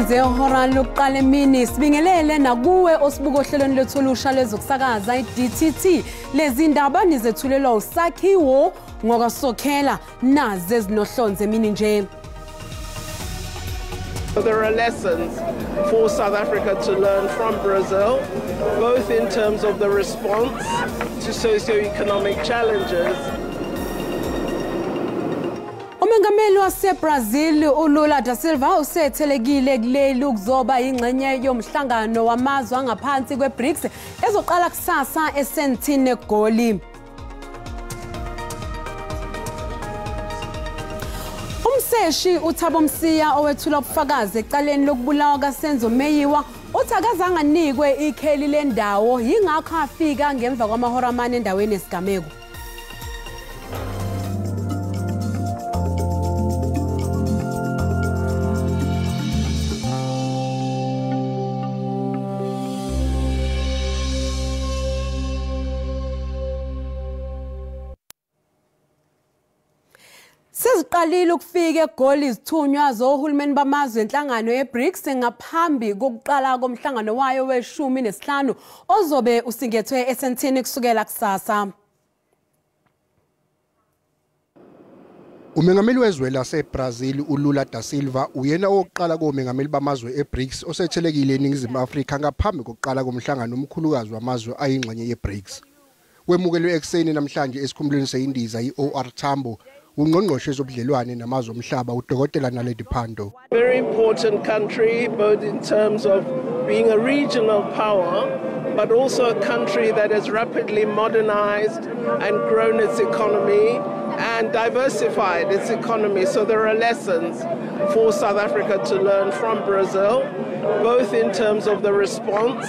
Zehora lokuqala emini sibingelele nakuwe osibuko ohlelweni lwethu olusha lwezokusakaza i-DTT. Lezi ndaba nizethulelwa uSakhiwo ngokaSokhela nazi ezinohlonze emini nje. There are lessons for South Africa to learn from Brazil, both in terms of the response to socio-economic challenges. Umengameli waseBrazil uLula da Silva usethelekile kuleli ukuzoba ingxenye yomhlangano wamazwe angaphansi kweBRICS ezoqala kusasa eSandton eGoli. Umseshi uThabo Msiya owethula ubufakazi ecaleni lokubulawa kaSenzo Meyiwa uthi akazange anikwe ikheli lendawo, yingakho afika ngemva kwamahora amane endaweni yesigameko. Seziqalile ukufika eGoli izithunywa zohulumeni bamazwe enhlangano yeBRICS ngaphambi kokuqala komhlangano wayo we-15 ozobe usingethwe eSandton kusukela kusasa. Umengameli wezwe laseBrazil uLula da Silva uyena owokuqala komengameli bamazwe eBRICS osethelekile eNingizimu Afrika ngaphambi kokuqala komhlangano omkhulukazi wamazwe ayingxenye yeBRICS. Wemukelwe ekuseni namhlanje esikhumulweni seyindiza i-OR Tambo ungqongqoshe wezobudlelwane namazwe omhlaba uDokotela Naledi Pandor. Very important country, both in terms of being a regional power, but also a country that has rapidly modernized and grown its economy and diversified its economy. So there are lessons for South Africa to learn from Brazil, both in terms of the response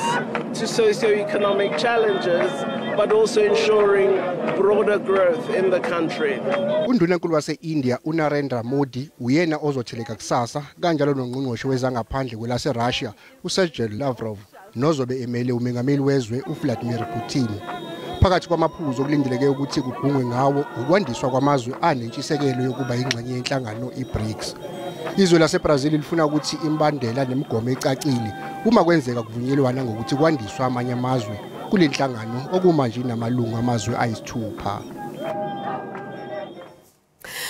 to socio-economic challenges, but also ensuring broader growth in the country. Undunankulu wase-India uNarendra Modi uyena ozotheleka kusasa, kanjalo nongqongqoshe wezangaphandle kwelase-Russia uSergei Lavrov nozobe emele umengameli wezwe uVladimir Putin. Phakathi kwamaphuzu okulindeleke ukuthi kubhungwe ngawo ukwandiswa kwamazwe anentshisekelo yokuba ingxenye yenhlangano iBRICS. Izwe laseBrazil lifuna ukuthi imbandela nemigomo ecacile uma kwenzeka kuvunyelwana ngokuthi kwandiswe amanye amazwe kule nhlangano okumanje inamalungu amazwe ayisithupha.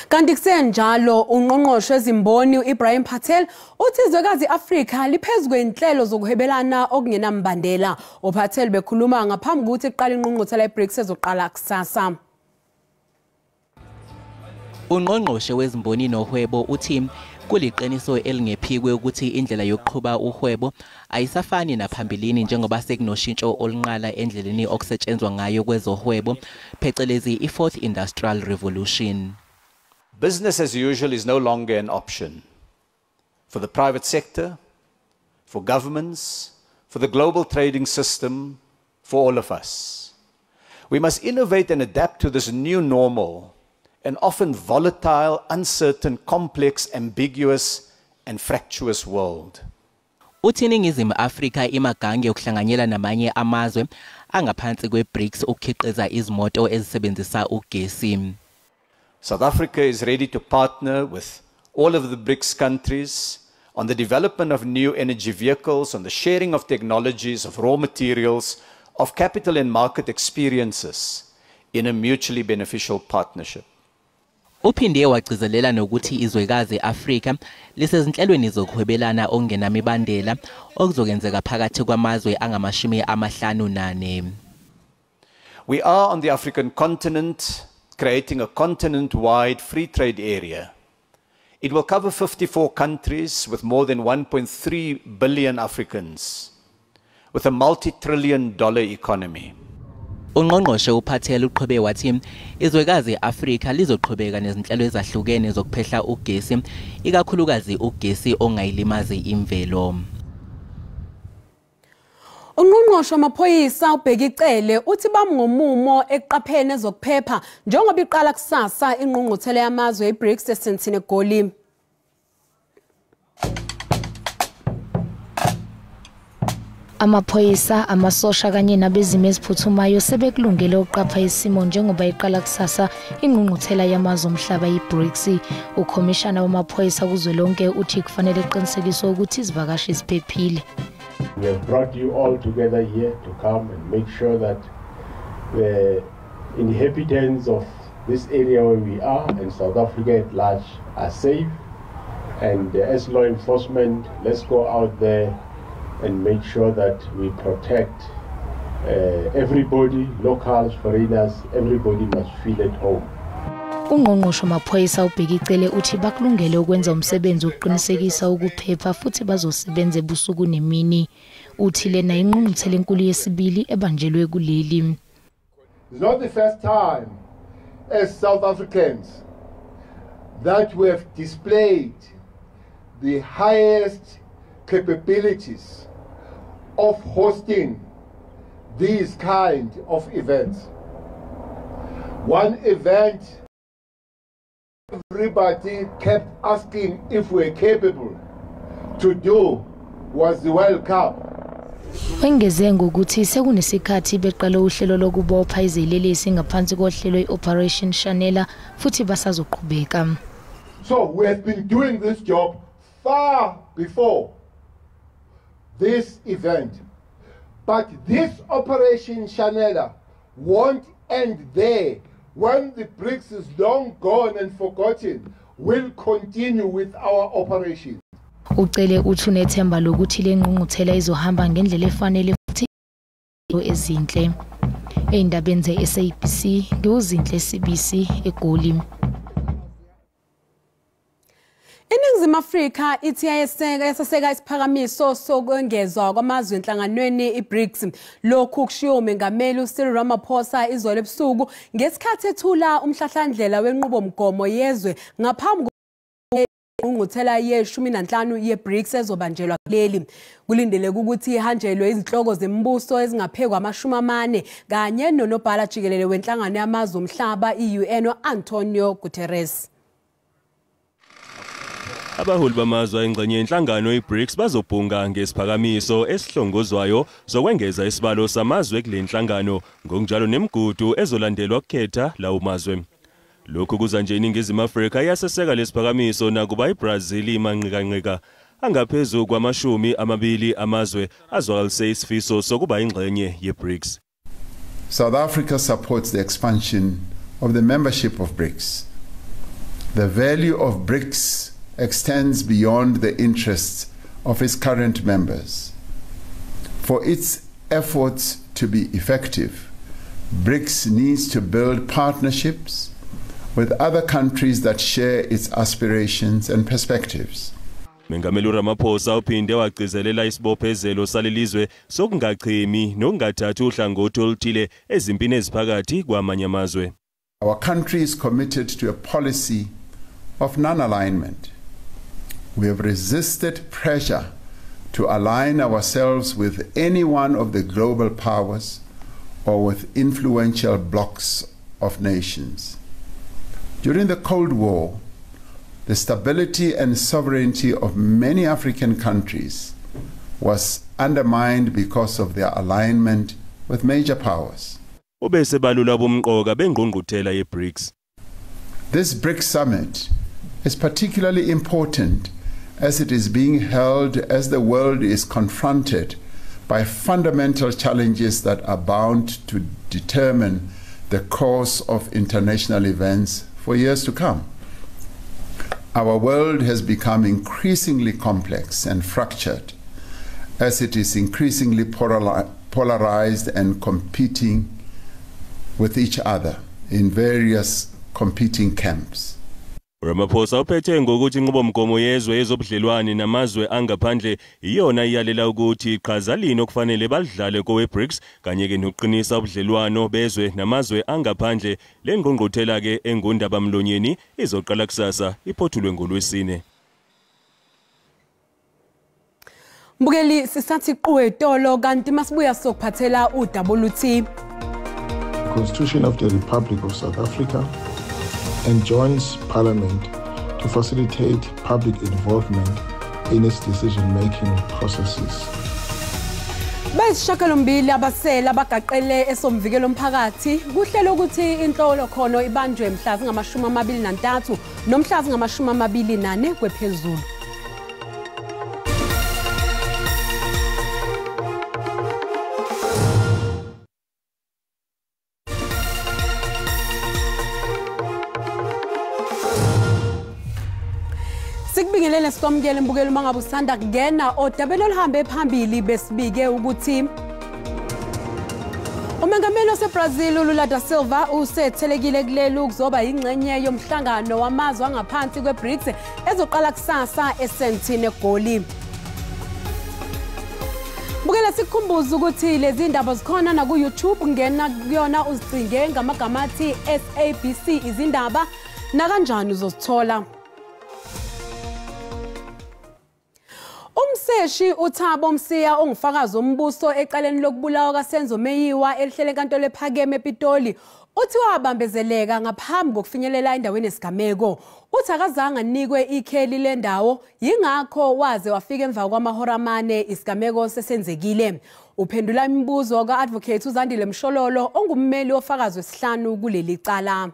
Kanti kusenjalo ungqongqoshe wezimboni uIbrahim Patel uthi izwekazi iAfrika liphezu kwenhlelo zokuhwebelana okungenambandela. UPatel bekhuluma ngaphambi kokuthi iqale ingqungquthela yeBRICS ezoqala kusasa. Ungqongqoshe wezimboni nohwebo uthi kuliqiniso elingephikwe ukuthi indlela yokuqhuba uhwebo ayisafani naphambilini njengoba sekunoshintsho olunqala endleleni okusetshenzwa ngayo kwezohwebo, phecelezi i-Fourth Industrial Revolution. Business as usual is no longer an option for the private sector, for governments, for the global trading system, for all of us. We must innovate and adapt to this new normal, an often volatile, uncertain, complex, ambiguous, and fractious world. Uthi iNingizimu Afrika imagange ukuhlanganyela namanye amazwe angaphansi kweBRICS ukukhiqiza izimoto ezisebenzisa ugesi. South Africa is ready to partner with all of the BRICS countries on the development of new energy vehicles, on the sharing of technologies, of raw materials, of capital and market experiences in a mutually beneficial partnership. Uphinde wagcizelela nokuthi izwekazi Afrika lisezinhlelweni zokuhwebelana okungenamibandela okuzokwenzeka phakathi kwamazwe angama-54. We are on the African continent creating a continent-wide free trade area. It will cover 54 countries with more than 1.3 billion Africans, with a multi-trillion dollar economy. Ungqongqoshe uPatel uqhube wathi izwekazi Afrika lizoqhubeka nezinhlelo ezahlukene zokuphehla ugesi, ikakhulukazi ugesi ongayilimazi imvelo. Ungqongqoshe wamaphoyisa uBheki Cele uthi bamngomumo ekuqapheni ezokuphepha njengoba iqala kusasa ingqungquthela yamazwe eBRICS eSandton eGoli. Amaphoyisa, amasosha kanye nabezimo eziphuthumayo sebekulungele ukuqapha isimo njengoba iqala kusasa ingqungquthela yamazwe omhlaba iBRICS. Ukhomishana wamaphoyisa kuzwelonke uthi kufanele kuqinisekiswe ukuthi izivakashi ziphephile. We have brought you all together here to come and make sure that the inhabitants of this area where we are and South Africa at large are safe. And as law enforcement, let's go out there and make sure that we protect everybody, locals, foreigners, everybody must feel at home. Ungqongqoshe wamaphoyisa uBheki Cele uthi bakulungele ukwenza umsebenzi wokuqinisekisa ukuphepha futhi bazosebenza ebusuku nemini. Uthi lena ingqungquthela enkulu yesibili ebanjelwe kuleli. It's not the first time as South Africans that we have displayed the highest capabilities of hosting these kind of events. One event, everybody kept asking if we're capable to do, was the World Cup. Wengeze ngokuthi sekunesikhathi beqala uhlelo lokubopha izelelesi ngaphansi kohlelo iOperation Shanela futhi basazoqhubeka. So we have been doing this job far before this event. But this Operation Shanela won't end there. When the BRICS is long gone and forgotten, we'll continue with our operation. Ucele uthi unethemba lokuthi le ngqungquthela izohamba ngendlela efanele futhi ezinhle. Ey'ndabeni ze-SABC, ngiwuZinhle Sibisi eGoli. INingizimu Afrika ithi yaseseka isiphakamiso sokwengezwa kwamazwe enhlanganweni iBRICS. Lokhu kushiwo uMengameli uCyril Ramaphosa izolo ebusuku ngesikhathi ethula umhlahlandlela wenqubomgomo yezwe ngaphambi kwengqungquthela ye-15 yeBRICS ezobanjelwa kuleli. Kulindeleke ukuthi ihanjelwe izinhloko zembuso ezingaphekwa 40 kanye nonobhala jikelele wenhlangano yamazwe omhlaba i-UN u-Antonio Guterres. Abaholi bamazwe ayingxenye yenhlangano iBRICS bazobhunga ngesiphakamiso esihlongozwayo zokwengeza isibalo samazwe kule nhlangano ngokunjalo nemigudu ezolandelwa ukukhetha lawo mazwe. Lokhu kuza nje iNingizimu Afrika iyaseseka lesiphakamiso nakuba iBrazil imanqikanqika. Angaphezu kwama-20 amazwe azwakalise isifiso sokuba ingxenye yeBRICS. South Africa supports the expansion of the membership of BRICS. The value of BRICS extends beyond the interests of its current members. For its efforts to be effective, BRICS needs to build partnerships with other countries that share its aspirations and perspectives. Mengameli Ramaphosa uphinde wagcizelela isibophezelo salelizwe sokungachemi nokungathathi uhlangothi oluthile ezimpini eziphakathi kwamanye amazwe. Our country is committed to a policy of non-alignment. We have resisted pressure to align ourselves with any one of the global powers or with influential blocs of nations. During the Cold War, the stability and sovereignty of many African countries was undermined because of their alignment with major powers. Ubese balula ubumqoka bengqungquthela yeBRICS. This BRICS summit is particularly important as it is being held as the world is confronted by fundamental challenges that are bound to determine the course of international events for years to come. Our world has become increasingly complex and fractured as it is increasingly polarized and competing with each other in various competing camps. Ramaphosa uphethe ngokuthi inqubomgomo yezwe yezobudlelwane namazwe angaphandle iyona iyalela ukuthi iqhaza lini okufanele balidlale kowe-BRICS kanye ke nokuqinisa ubudlelwano bezwe namazwe angaphandle. Le ngqungquthela ke engundabamlonyeni izoqala kusasa iphothulwe ngolwesine. Mbukeli, sisathi qwetolo kanti masibuya sokuphathela udaba oluthi Constitution of the Republic of South Africa enjoins Parliament to facilitate public involvement in its decision-making processes. Bayisishiyagalombili abasele abagaqele esomvikelo omphakathi kuhlelo ukuthi inhlolokhono ibanjwe mhla zingama-23 nomhla zingama-24 kwephezulu. Sikubingelele sikwamukele mbukelo uma ngabe usanda kungena odabeni oluhambe phambili besibike ukuthi umengameli waseBrazil uLula da Silva usethelekile kuleli ukuzoba ingxenye yomhlangano wamazwe angaphansi kweBRICS ezoqala kusasa eSandton eGoli. Bukela sikukhumbuza ukuthi lezi ndaba zikhona na ku YouTube, ngena kuyona uzicinge ngamagama athi SABC izindaba nakanjani uzozithola. Umseshi uThabo Msiya ongufakazi wombuso ecaleni lokubulawa kaSenzo Meyiwa elihlele enkantolo ephakeme ePitoli uthi wabambezeleka ngaphambi kokufinyelela endaweni yesigameko. Uthi akazange anikwe ikheli lendawo, yingakho waze wafika emva kwamahora amane isigameko sesenzekile. Uphendula imibuzo ka-advocate uZandile Mshololo ongummeli wofakazi wesihlanu kuleli cala.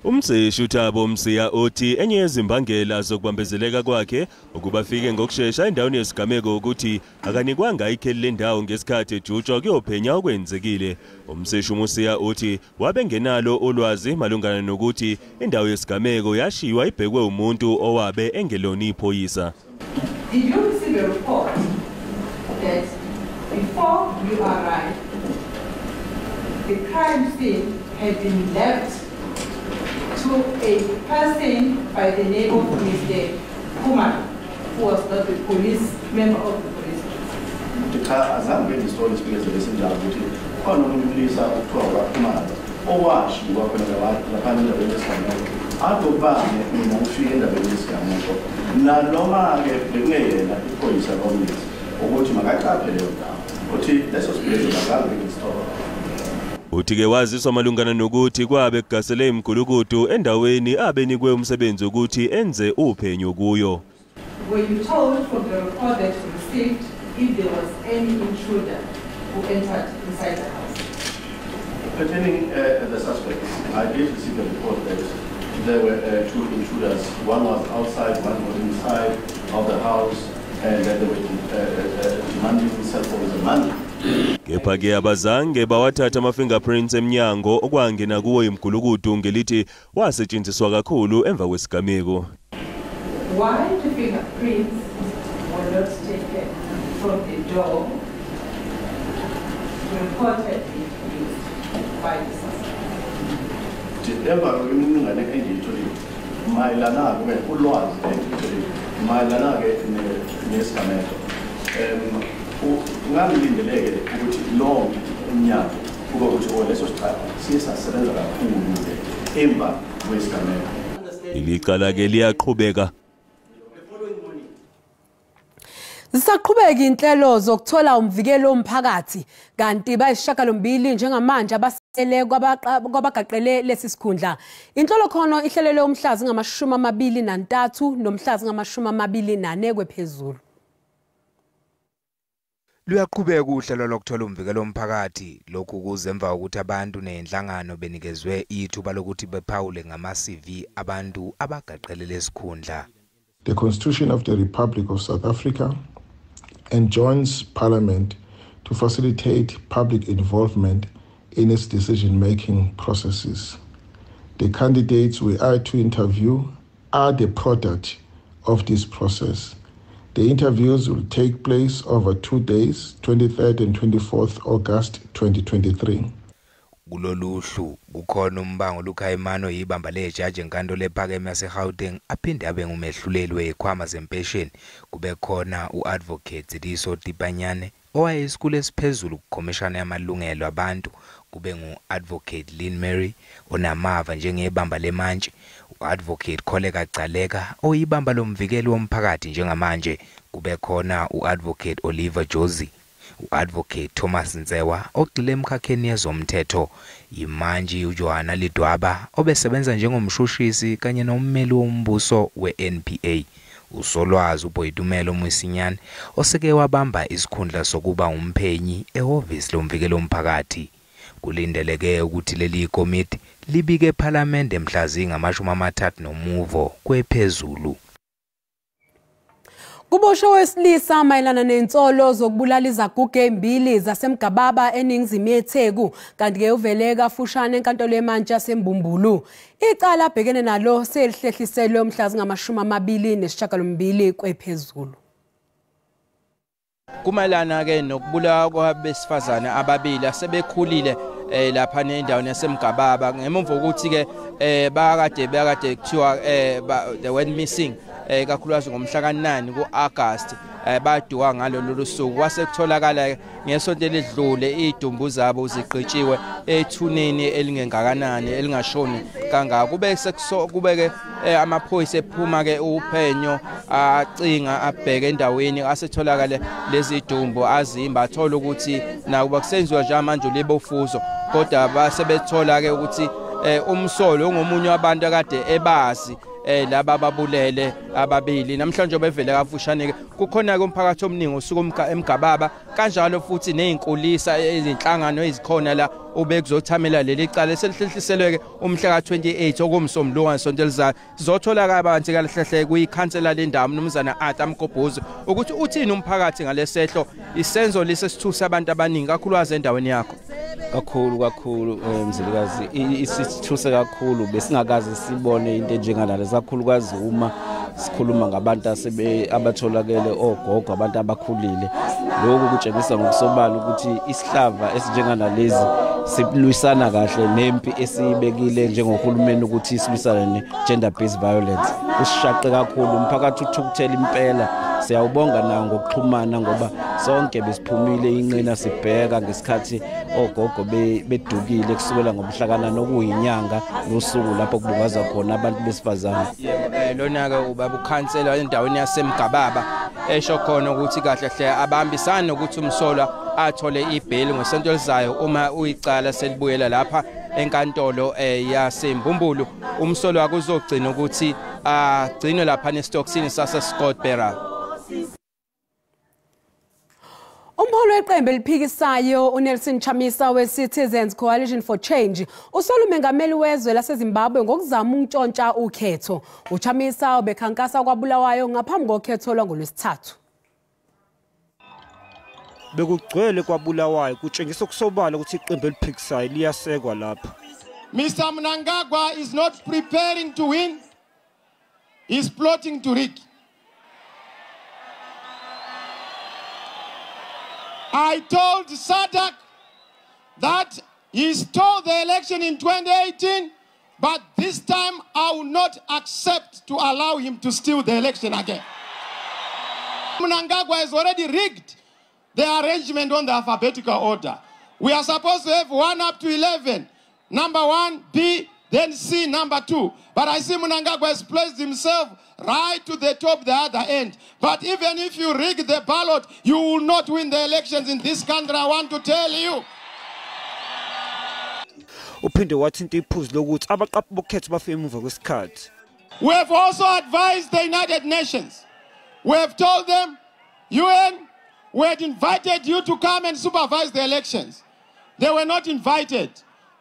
Umseshi uThabo Msiya uthi enye yezimbangela zokubambezeleka kwakhe ukuba afike ngokushesha endaweni yesigameko ukuthi akanikwanga ikheli lendawo ngesikhathi ejutshwa kuyophenya okwenzekile. Umseshi uMsiya uthi wabengenalo ulwazi malungana nokuthi indawo yesigameko yashiywa ibhekwe umuntu owabe engelona iphoyisa. Did you receive a report that before you arrived, the crime scene had been left to a person by the name of Mr. Khumalo, who was not a police member of the police? Cha, azange ngisithole isibikezelo esinjalo ukuthi khona umuntu okuthiwa uKhumalo owashiywa khona lapha endaweni yesigameko. Akubane mina ngifike endaweni yesigameko nanoma-ke bekungeyena iphoyisa lomlisa ukuthi makaqaphe leyo ndawo, uthi leso sibikezelo azange ngisithole. Uthi-ke waziswa malungana nokuthi kwabe kugasele imigulukudu endaweni abenikwe umsebenzi ukuthi enze uphenyo kuyo. Were you told from the report that you received if there was any intruder who entered inside the house? Pertaining the suspects, I did receive a report that there were two intruders. One was outside, one was inside of the house, and that they were demanding cell phones and money. Kepha-ke abazange bawathatha ama-fingerprints emnyango okwangena kuwo imigulukudu ngelithi wasetshenziswa kakhulu emva kwesigameko. Why the fingerprints were not taken from the door reportedly used by the suspect? Emva kwemininingwane engiyitholile mayelana-ke ulwazi engiyitholile mayelana-ke nesigameko, kungalindeleke ukuthi lo umnyango kube ukuthi leso sicaba siye sasebenza kakhulu emva kwesigameko. Ilicala-ke liyaqhubeka. Zisaqhubeka inhlelo zokuthola umvikelo womphakathi kanti bayisishiyagalombili njengamanje abasele kwabagaqele lesi sikhundla. Inhlolokhono ihlelelwe umhla zingama-23 nomhla zingama-24 kwephezulu. Luyaqhubeka uhlelo lokuthola umvikelo womphakathi. Lokhu kuze emva kokuthi abantu nenhlangano benikezwe ithuba lokuthi bephawule ngama-CV abantu abagaqele lesikhundla. The Constitution of the Republic of South Africa enjoins Parliament to facilitate public involvement in its decision-making processes. The candidates we are to interview are the product of this process. The interviews will take place over 2 days, 23rd and 24th August 2023. Kulolu hlu kukhona umbango Lukhayimano yibamba lejaji enkantolo ephakeme yaseGauteng aphinde abe ngumehluleli wezikhwama zempesheni. Kube khona u-advocate Liso Tipanyane owayesikhulu esiphezulu kukhomishana yamalungelo abantu. Kube ngu-advocate Lynn Mary onamava njengebamba lemantshi, u-advocate Kholeka Gcaleka oyibamba lomvikeli womphakathi njengamanje. Kube khona u-advocate Oliver Jozi, u-advocate Thomas Ntsewa ogxile emkhakheni yezomthetho, imantshi uJohanna Lidwaba obesebenza njengomshushisi kanye nommeli wombuso we-NPA, Usolwazi uBoitumelo Mosinyane oseke wabamba isikhundla sokuba umphenyi ehhovisi lomvikeli womphakathi. Kulindeleke ukuthi leli komiti libike ePhalamende mhla zingama-30 nomuvo kwephezulu. Kuboshwe owesilisa mayelana nensolo zokubulala izaguga ezimbili zaseMgababa eningizimu yeTheku, kanti-ke uvele kafushane enkantolo yemantshi yaseMbumbulu. Icala abhekene nalo selihlehliselwe mhla zingama-28 kwephezulu. Kumayelana-ke nokubulawa kwabesifazane ababili asebekhulile lapha endaweni yaseMgababa ngemuva kokuthi-ke bakade kuthiwa they went missing kakhulukazi ngomhla ka-9 ku-August, baduka ngalo lolu suku. Kwase kutholakala ngesonto elidlule idumbu zabo zigqitshiwe ethuneni elingengakanani elingashoni kangaka. Kube ke amaphoyisa ephuma ke uphenyo acinga abheke endaweni asetholakale lezi dumbu azimba, athola ukuthi nakuba kusenziwa nje manje ulibofuzo, kodwa basebethola ke ukuthi umsolo ungomunye wabantu akade ebazi laba ababulele ababili. Namhlanje bevele kafushane ke kukhona ke umphakathi omningi osuka eMgababa, kanjalo futhi nezinkulisa izinhlangano ezikhona la ubekuzothamela leli cala selihlehliselwe ke umhla ka-28 okumsombuluko ngesonto elizayo. Sizothola kabanzi kalehlehle kuyikhansela lendawo umnumzana Arthur Mgobhozi ukuthi uthini umphakathi ngalesehlo, isenzo lesisithusa abantu abaningi kakhulukazi endaweni yakho. Kakhulu Mzilikazi, isithuse kakhulu, besingakaze sibone into enjengalale, kakhulukazi uma sikhuluma ngabantu abatholakele ogogo, abantu abakhulile. Lokhu kutshengisa ngokusobala ukuthi isihlava esinjenganalezi silwisana kahle nempi esiyibekile njengohulumeni ukuthi silwisane ne-gender based violence. Usishaqe kakhulu umphakathi, uthukuthela impela. Siyawubonga nawo ngokuxhumana ngoba sonke besiphumile inqina sibheka ngesikhathi ogogo bedukile kusukela ngomhlakana nokuyinyanga nosuku lapho kubungazwa khona abantu besifazane. Lona-ke ubaba ukhansela endaweni yaseMgababa esho khona ukuthi kahle hle abahambisani ukuthi umsolwa athole ibheli ngesonto elizayo uma uyicala selibuyela lapha enkantolo yaseMbumbulu. Umsolwa kuzogcina ukuthi agcinwe lapha nesitokisini sase-Scottburgh. Umholi weqembu eliphikisayo uNelson Chamisa we-Citizens Coalition for Change usola umengameli wezwe laseZimbabwe ngokuzama ukuntshontsha ukhetho. UChamisa ubekhankasa kwaBulawayo ngaphambi kokhetho lwangolwesithathu. Bekugcwele kwaBulawayo kutshengisa kusobala ukuthi iqembu eliphikisayo liyasekwa lapha. Mr. Mnangagwa is not preparing to win. He's plotting to rig. I told SADC that he stole the election in 2018, but this time I will not accept to allow him to steal the election again. Mnangagwa has already rigged the arrangement on the alphabetical order. We are supposed to have 1 up to 11. Number 1, B, then C, number 2. But I see Mnangagwa has placed himself right to the top, the other end. But even if you rig the ballot, you will not win the elections in this country, I want to tell you. Uphinde wathinta iphuzu lokuthi abaqaphi bokhetho bafike emuva kwesikhathi. We have also advised the United Nations. We have told them, UN, we had invited you to come and supervise the elections. They were not invited.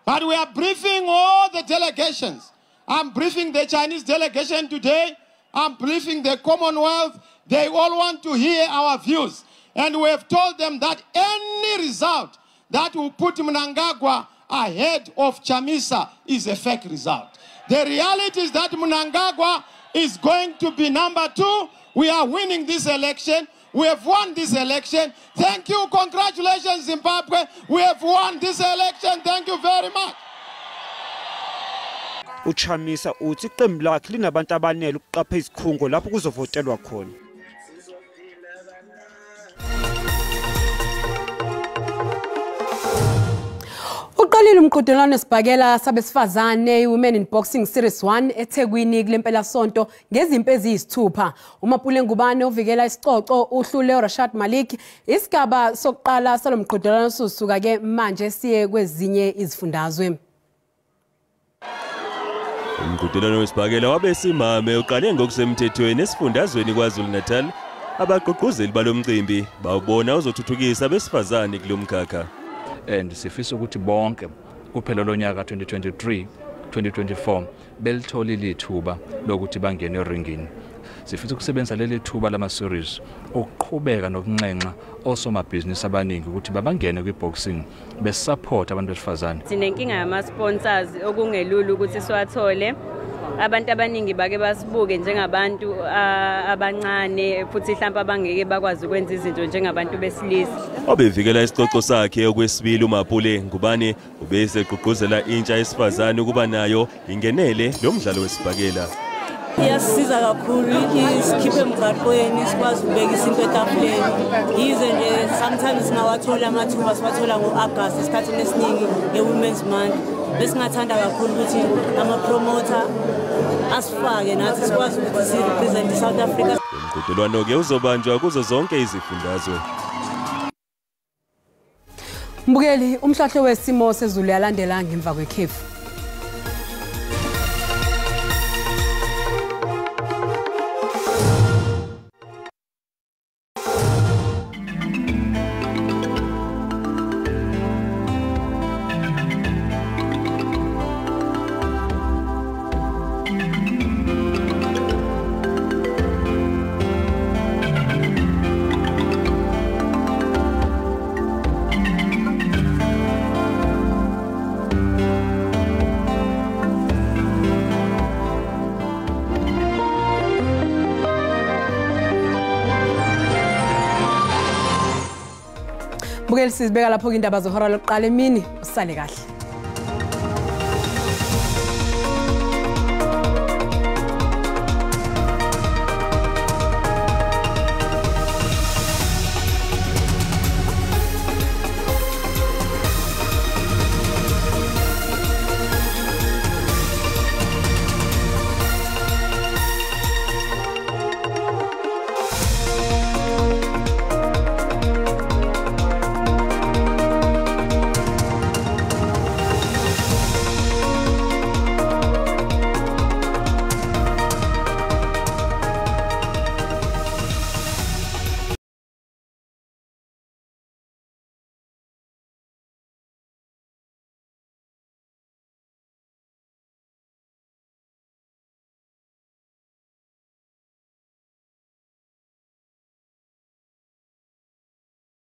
But we are briefing all the delegations. I'm briefing the Chinese delegation today. I'm briefing the Commonwealth. They all want to hear our views. And we have told them that any result that will put Mnangagwa ahead of Chamisa is a fake result. The reality is that Mnangagwa is going to be number 2. We are winning this election. We have won this election. Thank you. Congratulations, Zimbabwe. We have won this election. Thank you very much. uChamisa uthi iqembu lakhe linabantu abanele ukuqapha izikhungo lapho kuzovotelwa khona. Uqalile umqhudelwano wesibhakela sabesifazane i-Women in Boxing Series 1 eThekwini kulempelasonto ngezimpi eziyisithupha. uMapule Ngubane ovikela isicoco uhlule uRashad Malik. Isigaba sokuqala salomqhudelwano susuka ke manje siye kwezinye izifundazwe. Umqhudelwano wesibhakela wabesimame uqale ngokusemthethweni esifundazweni KwaZulu-Natal. Abagqugquzeli balomcimbi bawubona uzothuthukisa abesifazane kulomkhakha. And sifisa ukuthi bonke kuphela lonyaka 2023 2024 belitholile ithuba lokuthi bangene eringini. Sifisa ukusebenzisa leli thuba lama series ukuqhubeka nokunxenxa osomabhizinisi abaningi ukuthi babangene kwi-boxing besupport abantu besifazane. Sinenkinga yama sponsors okungelula ukuthi siwathole. Abantu abaningi bake basibuke njengabantu abancane futhi mhlawumbe abangeke bakwazi ukwenza izinto njengabantu besilisa. Obevikela isicoco sakhe okwesibili uMapule Ngubane ubesegqugquzela intsha yesifazane ukuba nayo ingenele lo mdlalo wesibhakela. Iyasisiza kakhulu, isikhiphe emgwaqweni, sikwazi ukubeka isinto etafuleni. Yize nje sometimes singawathola amathuba, siwathola ngo-August esikhathini esiningi nge-Women's Month. Besingathanda kakhulu ukuthi ama-promoter asifake nathi sikwazi ukuthi si-represent i-South Africa. Umqhudelwano-ke uzobanjwa kuzo zonke izifundazwe. Mbukeli, umhlahlo wesimo sezulu yalandela ngemva kwekhefu. Bukeli, sizibeka lapho indaba zehora lokuqala emini. Usale kahle.